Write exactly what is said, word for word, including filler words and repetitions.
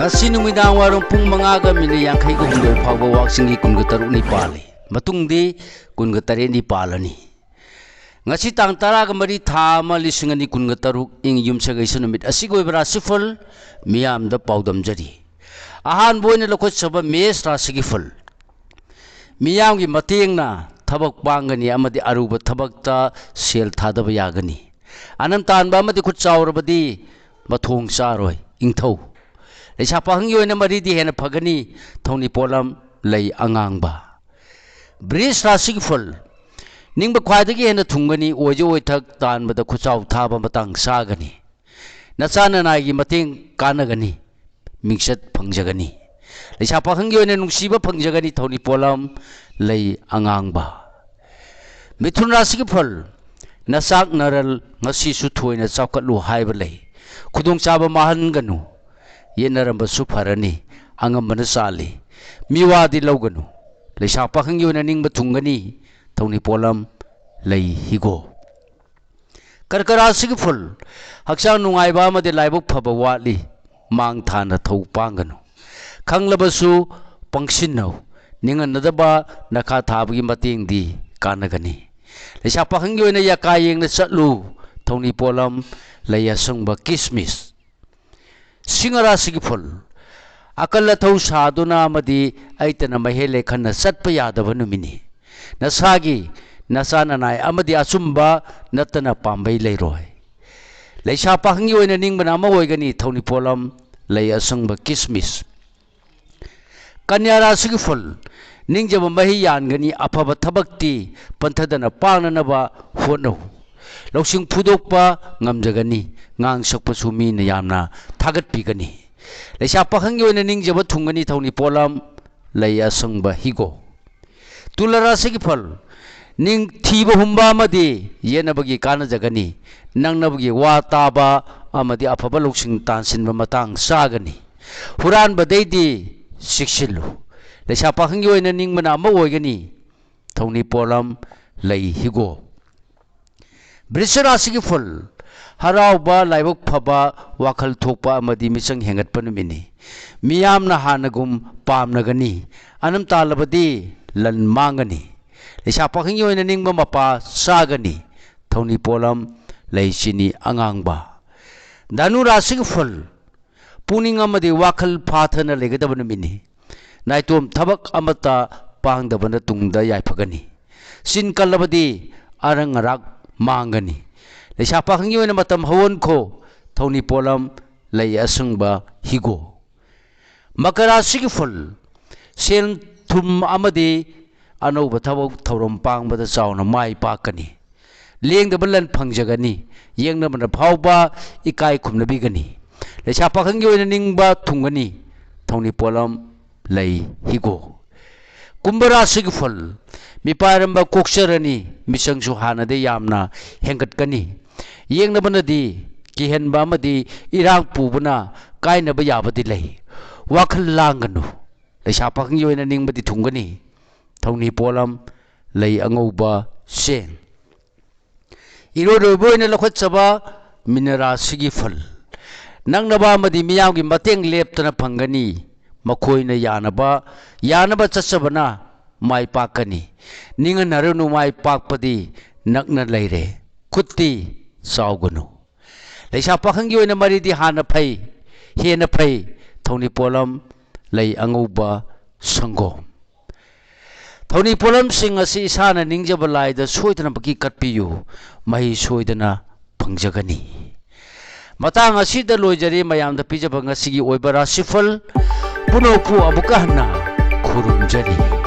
ꯉꯁꯤ ꯅꯨꯃꯤꯗꯥꯡ ꯋꯥꯏꯔꯝ ꯄꯨꯡ ꯃꯉꯥꯒ ꯃꯤꯅꯤꯠ ꯌꯥꯡꯈꯩꯒ ꯍꯨꯝꯗꯣꯏ ꯐꯥꯎꯕ ꯋꯥꯛꯆꯤꯡꯒꯤ ꯀꯨꯟꯒ ꯇꯔꯨꯛꯅꯤ ꯄꯥꯜꯂꯤ꯫ ꯃꯇꯨꯡꯗꯤ ꯀꯨꯟꯒ ꯇꯔꯦꯠꯅꯤ ꯄꯥꯜꯂꯅꯤ꯫ ꯉꯁꯤ ꯇꯥꯡ ꯇꯔꯥꯒ ꯃꯔꯤ, ꯊꯥ ꯑꯃ, ꯂꯤꯁꯤꯡ ꯑꯅꯤ ꯀꯨꯟꯒ ꯇꯔꯨꯛ, ꯏꯪ ꯌꯨꯝꯁꯀꯩꯁ ꯅꯨꯃꯤꯠ ꯑꯁꯤꯒꯤ ꯑꯣꯏꯕ ꯔꯥꯁꯤꯐꯜ ꯃꯤꯌꯥꯝꯗ ꯄꯥꯎꯗꯝꯖꯔꯤ꯫ ꯑꯍꯥꯟꯕ ꯑꯣꯏꯅ ꯂꯧꯈꯠꯆꯕ ꯃꯦꯁ ꯔꯥꯁꯤꯒꯤ ꯐꯜ꯫ ꯃꯤꯌꯥꯝꯒꯤ ꯃꯇꯦꯡꯅ ꯊꯕꯛ ꯄꯥꯡꯒꯅꯤ ꯑꯃꯗꯤ ꯑꯔꯨꯕ ꯊꯕꯛꯇ ꯁꯦꯜ ꯊꯥꯗꯕ ꯌꯥꯒꯅꯤ꯫ ꯑꯅꯝ ꯇꯥꯟꯕ ꯑꯃꯗꯤ ꯈꯨꯠ ꯆꯥꯎꯔꯕꯗꯤ ꯃꯊꯣꯡ ꯆꯥꯔꯣꯏ꯫ ꯏꯪꯊꯧ꯫ ꯂꯩꯁꯥ ꯄꯥꯈꯪꯒꯤ ꯑꯣꯏꯅ ꯃꯔꯤꯗꯤ ꯍꯦꯟꯅ ꯐꯒꯅꯤ꯫ ꯊꯧꯅꯤ ꯄꯣꯠꯂꯝ ꯂꯩ ꯑꯉꯥꯡꯕ꯫ ꯕ꯭ꯔꯤꯖ ꯔꯥꯁꯤꯒꯤ ꯐꯜ꯫ ꯅꯤꯡꯕ ꯈ꯭ꯋꯥꯏꯗꯒꯤ ꯍꯦꯟꯅ ꯊꯨꯡꯒꯅꯤ꯫ ꯑꯣꯏꯖ ꯑꯣꯏꯊꯛ ꯇꯥꯟꯕꯗ ꯈꯨꯠꯆꯥꯎ ꯊꯥꯕ ꯃꯇꯥꯡ ꯆꯥꯒꯅꯤ꯫ ꯅꯆꯥ ꯅꯅꯥꯏꯒꯤ ꯃꯇꯦꯡ ꯀꯥꯟꯅꯒꯅꯤ꯫ ꯃꯤꯡꯆꯠ ꯐꯪꯖꯒꯅꯤ꯫ ꯂꯩꯁꯥ ꯄꯥꯈꯪꯒꯤ ꯑꯣꯏꯅ ꯅꯨꯡꯁꯤꯕ ꯐꯪꯖꯒꯅꯤ꯫ ꯊꯧꯅꯤ ꯄꯣꯠꯂꯝ ꯂꯩ ꯑꯉꯥꯡꯕ꯫ ꯃꯤꯊꯨꯟ ꯔꯥꯁꯤꯒꯤ ꯐꯜ꯫ ꯅꯆꯥꯛ ꯅꯔꯜ ꯉꯁꯤꯁꯨ ꯊꯣꯏꯅ ꯆꯥꯎꯈꯠꯂꯨ ꯍꯥꯏꯕ ꯂꯩ꯫ ꯈꯨꯗꯣꯡꯆꯥꯕ ꯃꯥꯡꯍꯟꯒꯅꯨ꯫ ꯌꯦꯠꯅꯔꯝꯕꯁꯨ ꯐꯔꯅꯤ꯫ ꯑꯉꯝꯕꯅ ꯆꯥꯜꯂꯤ꯫ ꯃꯤꯋꯥꯗꯤ ꯂꯧꯒꯅꯨ꯫ ꯂꯩꯁꯥ ꯄꯥꯈꯪꯒꯤ ꯑꯣꯏꯅ ꯅꯤꯡꯕ ꯊꯨꯡꯒꯅꯤ꯫ ꯊꯧꯅꯤ ꯄꯣꯠꯂꯝ ꯂꯩ ꯍꯤꯒꯣꯛ꯫ ꯀꯔꯀ ꯔꯥꯁꯤꯒꯤ ꯐꯜ꯫ ꯍꯛꯆꯥꯡ ꯅꯨꯡꯉꯥꯏꯕ ꯑꯃꯗꯤ ꯂꯥꯏꯕꯛ ꯐꯕ ꯋꯥꯠꯂꯤ꯫ ꯃꯥꯡ ꯊꯥꯅ ꯊꯧ ꯄꯥꯡꯒꯅꯨ꯫ ꯈꯪꯂꯕꯁꯨ ꯄꯪꯁꯤꯟꯅꯧ꯫ ꯅꯤꯡꯍꯟꯅꯗꯕ ꯅꯈꯥ ꯊꯥꯕꯒꯤ ꯃꯇꯦꯡꯗꯤ ꯀꯥꯟꯅꯒꯅꯤ꯫ ꯂꯩꯁꯥ ꯄꯥꯈꯪꯒꯤ ꯑꯣꯏꯅ ꯌꯥꯀꯥ ꯌꯦꯡꯅ ꯆꯠꯂꯨ꯫ ꯊꯧꯅꯤ ꯄꯣꯠꯂꯝ ꯂꯩ ꯑꯁꯪꯕ ꯀꯤꯁꯃꯤꯁ꯫ ꯁꯤꯡꯍ ꯔꯥꯁꯤꯒꯤ ꯐꯜ꯫ ꯑꯀꯜ ꯑꯊꯧ ꯁꯥꯗꯨꯅ ꯑꯃꯗꯤ ꯑꯩꯇꯅ ꯃꯍꯦ ꯂꯦꯈꯟꯅ ꯆꯠꯄ ꯌꯥꯗꯕ ꯅꯨꯃꯤꯠꯅꯤ꯫ ꯅꯁꯥꯒꯤ, ꯅꯆꯥ ꯅꯅꯥꯏ ꯑꯃꯗꯤ ꯑꯆꯨꯝꯕ ꯅꯠꯇꯅ ꯄꯥꯝꯕꯩ ꯂꯩꯔꯣꯏ꯫ ꯂꯩꯁꯥ ꯄꯥꯈꯪꯒꯤ ꯑꯣꯏꯅ ꯅꯤꯡꯕꯅ ꯑꯃ ꯑꯣꯏꯒꯅꯤ꯫ ꯊꯧꯅꯤ ꯄꯣꯠꯂꯝ ꯂꯩ ꯑꯁꯪꯕ ꯀꯤꯁꯃꯤꯁ꯫ ꯀꯟꯌꯥ ꯔꯥꯁꯤꯒꯤ ꯐꯜ꯫ ꯅꯤꯡꯖꯕ ꯃꯍꯩ ꯌꯥꯟꯒꯅꯤ꯫ ꯑꯐꯕ ꯊꯕꯛꯇꯤ ꯄꯟꯊꯗꯅ ꯄꯥꯡꯅꯅꯕ ꯍꯣꯠꯅꯧ꯫ ꯂꯧꯁꯤꯡ ꯐꯨꯗꯣꯛꯄ ꯉꯝꯖꯒꯅꯤ꯫ ꯉꯥꯡ ꯁꯛꯄꯁꯨ ꯃꯤꯅ ꯌꯥꯝꯅ ꯊꯥꯒꯠꯄꯤꯒꯅꯤ꯫ ꯂꯩꯁꯥ ꯄꯥꯈꯪꯒꯤ ꯑꯣꯏꯅ ꯅꯤꯡꯖꯕ ꯊꯨꯡꯒꯅꯤ꯫ ꯊꯧꯅꯤ ꯄꯣꯠꯂꯝ ꯂꯩ ꯑꯁꯪꯕ ꯍꯤꯒꯣꯛ꯫ ꯇꯨꯂꯥ ꯔꯥꯁꯤꯒꯤ ꯐꯜ꯫ ꯅꯤꯡꯊꯤꯕ ꯍꯨꯝꯕ ꯑꯃꯗꯤ ꯌꯦꯠꯅꯕꯒꯤ ꯀꯥꯟꯅꯖꯒꯅꯤ꯫ ꯅꯪꯅꯕꯒꯤ ꯋꯥ ꯇꯥꯕ ꯑꯃꯗꯤ ꯑꯐꯕ ꯂꯧꯁꯤꯡ ꯇꯥꯟꯁꯤꯟꯕ ꯃꯇꯥꯡ ꯆꯥꯒꯅꯤ꯫ ꯍꯨꯔꯥꯟꯕꯗꯩꯗꯤ ꯆꯦꯛꯁꯤꯜꯂꯨ꯫ ꯂꯩꯁꯥ ꯄꯥꯈꯪꯒꯤ ꯑꯣꯏꯅ ꯅꯤꯡꯕꯅ ꯑꯃ ꯑꯣꯏꯒꯅꯤ꯫ ꯊꯧꯅꯤ ꯄꯣꯠꯂꯝ ꯂꯩ ꯍꯤꯒꯣꯛ꯫ ꯕ꯭ꯔꯤꯁ ꯔꯥꯁꯤꯒꯤ ꯐꯨꯜ, ꯍꯔꯥꯎꯕ, ꯂꯥꯏꯕꯛ ꯐꯕ, ꯋꯥꯈꯜ ꯊꯣꯛꯄ ꯑꯃꯗꯤ ꯃꯤꯆꯪ ꯍꯦꯟꯒꯠꯄ ꯅꯨꯃꯤꯠꯅꯤ꯫ ꯃꯤꯌꯥꯝꯅ ꯍꯥꯟꯅꯒꯨꯝ ꯄꯥꯝꯅꯒꯅꯤ꯫ ꯑꯅꯝ ꯇꯥꯜꯂꯕꯗꯤ ꯂꯟ ꯃꯥꯡꯒꯅꯤ꯫ ꯂꯩꯁꯥ ꯄꯥꯈꯪꯒꯤ ꯑꯣꯏꯅ ꯅꯤꯡꯕ ꯃꯄꯥ ꯆꯥꯒꯅꯤ꯫ ꯊꯧꯅꯤ ꯄꯣꯠꯂꯝ ꯂꯩ ꯆꯤꯅꯤ ꯑꯉꯥꯡꯕ꯫ ꯙꯅꯨ ꯔꯥꯁꯤꯒꯤ ꯐꯨꯜ, ꯄꯨꯛꯅꯤꯡ ꯑꯃꯗꯤ ꯋꯥꯈꯜ ꯐꯥꯊꯅ ꯂꯩꯒꯗꯕ ꯅꯨꯃꯤꯠꯅꯤ꯫ ꯅꯥꯏꯇꯣꯝ ꯊꯕꯛ ꯑꯃꯠꯇ ꯄꯥꯡꯗꯕꯅ ꯇꯨꯡꯗ ꯌꯥꯏꯐꯒꯅꯤ꯫ ꯆꯤꯟ ꯀꯜꯂꯕꯗꯤ ꯑꯔꯪ ꯑꯔꯥꯛ ꯃꯥꯡꯒꯅꯤ꯫ ꯂꯩꯁꯥ ꯄꯥꯈꯪꯒꯤ ꯑꯣꯏꯅ ꯃꯇꯝ ꯍꯧꯍꯟꯈꯣ꯫ ꯊꯧꯅꯤ ꯄꯣꯠꯂꯝ ꯂꯩ ꯑꯁꯪꯕ ꯍꯤꯒꯣ꯫ ꯃꯀꯔ ꯔꯥꯁꯤꯒꯤ ꯐꯨꯜ, ꯁꯦꯜ ꯊꯨꯝ ꯑꯃꯗꯤ ꯑꯅꯧꯕ ꯊꯕꯛ ꯊꯧꯔꯝ ꯄꯥꯡꯕꯗ ꯆꯥꯎꯅ ꯃꯥꯏ ꯄꯥꯛꯀꯅꯤ꯫ ꯂꯦꯡꯗꯕ ꯂꯟ ꯐꯪꯖꯒꯅꯤ꯫ ꯌꯦꯡꯅꯕꯅ ꯐꯥꯎꯕ ꯏꯀꯥꯏ ꯈꯨꯝꯅꯕꯤꯒꯅꯤ꯫ ꯂꯩꯁꯥ ꯄꯥꯈꯪꯒꯤ ꯑꯣꯏꯅ ꯅꯤꯡꯕ ꯊꯨꯡꯒꯅꯤ꯫ ꯊꯧꯅꯤ ꯄꯣꯠꯂꯝ ꯂꯩ ꯍꯤꯒꯣ꯫ ꯀꯨꯝꯚ ꯔꯥꯁꯤꯒꯤ ꯐꯨꯜ, ꯃꯤꯄꯥꯏꯔꯝꯕ ꯀꯣꯛꯆꯔꯅꯤ꯫ ꯃꯤꯆꯪꯁꯨ ꯍꯥꯟꯅꯗꯤ ꯌꯥꯝꯅ ꯍꯦꯟꯒꯠꯀꯅꯤ꯫ ꯌꯦꯡꯅꯕꯅꯗꯤ ꯀꯤꯍꯟꯕ ꯑꯃꯗꯤ ꯏꯔꯥꯡ ꯄꯨꯕꯅ ꯀꯥꯏꯅꯕ ꯌꯥꯕꯗꯤ ꯂꯩ꯫ ꯋꯥꯈꯜ ꯂꯥꯡꯒꯅꯨ꯫ ꯂꯩꯁꯥ ꯄꯥꯈꯪꯒꯤ ꯑꯣꯏꯅ ꯅꯤꯡꯕꯗꯤ ꯊꯨꯡꯒꯅꯤ꯫ ꯊꯧꯅꯤ ꯄꯣꯠꯂꯝ ꯂꯩ ꯑꯉꯧꯕ ꯆꯦꯡ꯫ ꯏꯔꯣꯏ ꯂꯣꯏꯕ ꯑꯣꯏꯅ ꯂꯧꯈꯠꯆꯕ ꯃꯤꯅ ꯔꯥꯁꯤꯒꯤ ꯐꯜ꯫ ꯅꯛꯅꯕ ꯑꯃꯗꯤ ꯃꯤꯌꯥꯝꯒꯤ ꯃꯇꯦꯡ ꯂꯦꯞꯇꯅ ꯐꯪꯒꯅꯤ꯫ ꯃꯈꯣꯏꯅ ꯌꯥꯅꯕ, ꯌꯥꯅꯕ ꯆꯠꯆꯕꯅ ꯃꯥꯏ ꯄꯥꯛꯀꯅꯤ꯫ ꯅꯤꯡꯍꯟꯅꯔꯨꯅꯨ, ꯃꯥꯏ ꯄꯥꯛꯄꯗꯤ ꯅꯛꯅ ꯂꯩꯔꯦ꯫ ꯈꯨꯠꯇꯤ ꯆꯥꯎꯒꯅꯨ꯫ ꯂꯩꯁꯥ ꯄꯥꯈꯪꯒꯤ ꯑꯣꯏꯅ ꯃꯔꯤꯗꯤ ꯍꯥꯟꯅ ꯐꯩ, ꯍꯦꯟꯅ ꯐꯩ꯫ ꯊꯧꯅꯤ ꯄꯣꯠꯂꯝ ꯂꯩ ꯑꯉꯧꯕ ꯁꯪꯒꯣꯝ꯫ ꯊꯧꯅꯤ ꯄꯣꯠꯂꯝꯁꯤꯡ ꯑꯁꯤ ꯏꯁꯥꯅ ꯅꯤꯡꯖꯕ ꯂꯥꯏꯗ ꯁꯣꯏꯗꯅꯃꯛꯀꯤ ꯀꯠꯄꯤꯌꯨ, ꯃꯍꯩ ꯁꯣꯏꯗꯅ ꯐꯪꯖꯒꯅꯤ꯫ ꯃꯇꯥꯡ ꯑꯁꯤꯗ ꯂꯣꯏꯖꯔꯦ ꯃꯌꯥꯝꯗ ꯄꯤꯖꯕ ꯉꯁꯤꯒꯤ ꯑꯣꯏꯕ ꯔꯥꯁꯤꯐꯜ꯫ ꯄꯨꯝꯅꯃꯛꯄꯨ ꯑꯃꯨꯛꯀ ꯍꯟꯅ ꯈꯨꯔꯨꯝꯖꯔꯤ꯫